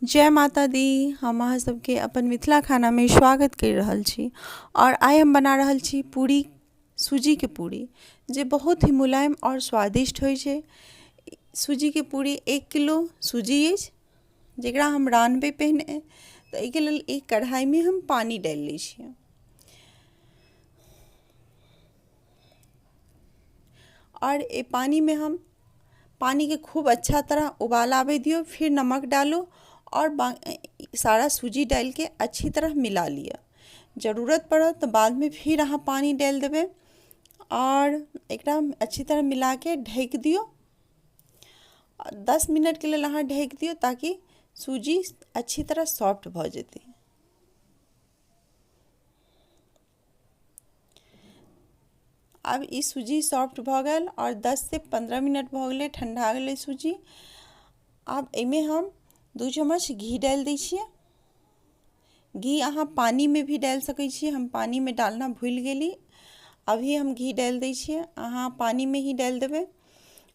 जय माता दी। हम अहाँ सबके अपन मिथिला खानामे स्वागत करि रहल छी आओर आइ हम बना रहल छी पूरी, सूजीके पूरी, जे बहुत ही मुलायम आओर स्वादिष्ट होइ छै। सूजीके पूरी 1 किलो सूजी अछि जकरा हम रान्हबै पहिने, तऽ एहिके लेल एक कढ़ाइमे हम पानि डालि लै छियै आओर एहि पानिमे हम पानिके खूब अच्छा तरह उबाल आबै दियौ, फिर नमक डालू आओर सारा सूजी डालिके अच्छी तरह मिला लिअ। जरूरत पड़त तऽ बादमे फिर अहाँ पानि डालि देबै आओर एकरा अच्छी तरह मिलाके ढकि दियौ। 10 मिनटके लेल अहाँ ढकि दियौ ताकि सूजी अच्छी तरह सॉफ्ट भऽ जेतै। आब ई सूजी सॉफ्ट भऽ गेल आओर 10 से 15 मिनट भऽ गेलै, ठण्डा गेलै सूजी। आब एहिमे हम 2 चम्मच घी डालि दै छियै। घी अहाँ पानिमे भी डालि सकै छियै, हम पानिमे डालना भूलि गेली, अभी हम घी डालि दै छियै, अहाँ पानिमे ही डालि देबै।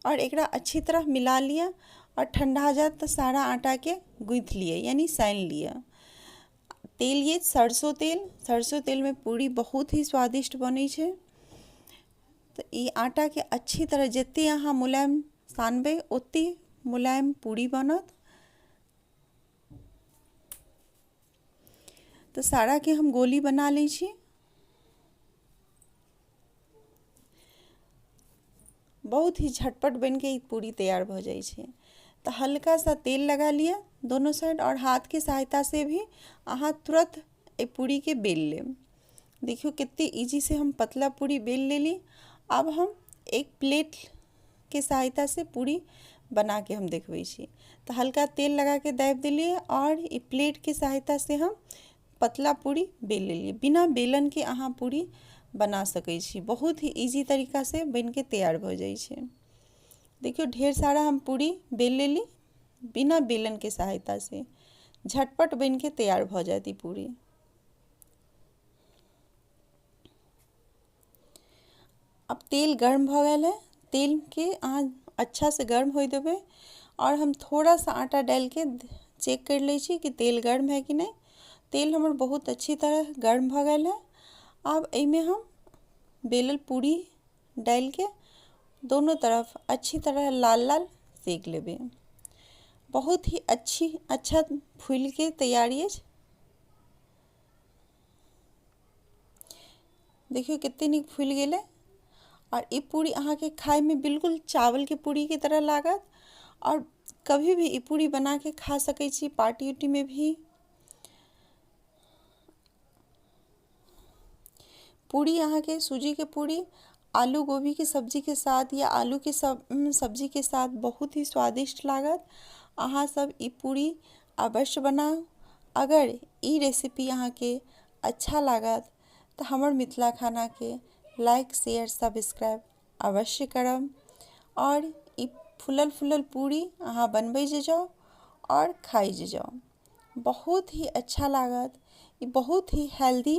आओर एकरा अच्छी तरह मिला लिअ आओर ठण्डा जायत तऽ सारा आटाके गूँथि लिअ, यानि सानि लिअ। तेल ये सरसों तेल, सरसों तेलमे पूरी बहुत ही स्वादिष्ट बनै छै। तऽ ई आटाके अच्छी तरह जतेक अहाँ मुलायम सानबै ओतेक मुलायम पूरी बनत। तऽ साराके हम गोली बना लै छी। बहुत ही झटपट बनिके ई पूरी तैयार भऽ जाइ छै। तऽ हल्का सा तेल लगा लिअ दोनो साइड आओर हाथके सहायतासँ भी अहाँ तुरन्त एहि पूरीके बेल लेब। देखियौ कतेक इजीसँ हम पतला पूरी बेल लेली। आब हम एक प्लेटके सहायतासँ पूरी बनाके हम देखबै छी। तऽ हल्का तेल लगाके दाबि देलियै आओर ई प्लेटके सहायतासँ हम पतला पूरी बेल लेलियै। बिना बेलनके अहाँ पूरी बना सकै छी, बहुत ही इजी तरीकासँ बनिके तैयार भऽ जाइ छै। देखियौ ढेर सारा हम पूरी बेल लेली बिना बेलनके सहायतासँ, झटपट बनिके तैयार भऽ जायत ई पूरी। आब तेल गर्म भऽ गेल है, तेलके अहाँ अच्छासँ गर्म होइ देबै आओर हम थोड़ा सा आटा डालिके चेक करि लै छी कि तेल गर्म है कि नहि। तेल हमर बहुत अच्छी तरह गर्म भऽ गेल है। आब एहिमे हम बेलल पूरी डालिके दोनो तरफ अच्छी तरह लाल लाल सेक लेबै। बहुत ही अच्छी अच्छा फूलिके तैयारी अछि। देखियौ कतेक नीक फूलि गेलै आओर ई पूरी अहाँके खाइमे बिल्कुल चावलके पूरीके तरह लागत आओर कभी भी ई पूरी बनाके खा सकै छी पार्टी उर्टीमे भी। पूरी अहाँके सूजीके पूरी आलू गोभीके सब्जीके साथ या आलूके सब्जीके साथ बहुत ही स्वादिष्ट लागत। अहाँ सब ई पूरी अवश्य बनाउ। अगर ई रेसिपी अहाँके अच्छा लागत तऽ हमर मिथिला खानाके लाइक शेयर सब्सक्राइब अवश्य करब आओर ई फूलल फूलल पूरी अहाँ बनबै जे जाउ आओर खाइ जे जाउ, बहुत ही अच्छा लागत। ई बहुत ही हेल्दी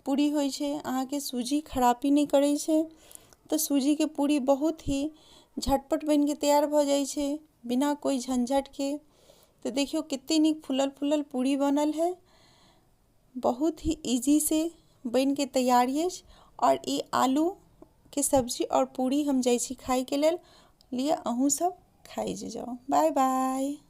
पूरी होइ छै, अहाँके सूजी खराबी नहि करै छै। तऽ सूजीके पूरी बहुत ही झटपट बनिके तैयार भऽ जाइ छै बिना कोइ झंझटके। तऽ देखियौ कतेक नीक फूलल फूलल पूरी बनल है, बहुत ही इजीसँ बनिके तैयार अछि। आओर ई आलूके सब्जी आओर पूरी हम जाइ छी खाइके लेल, लिअ अहूँ सब खाइ जे जाउ। Bye bye.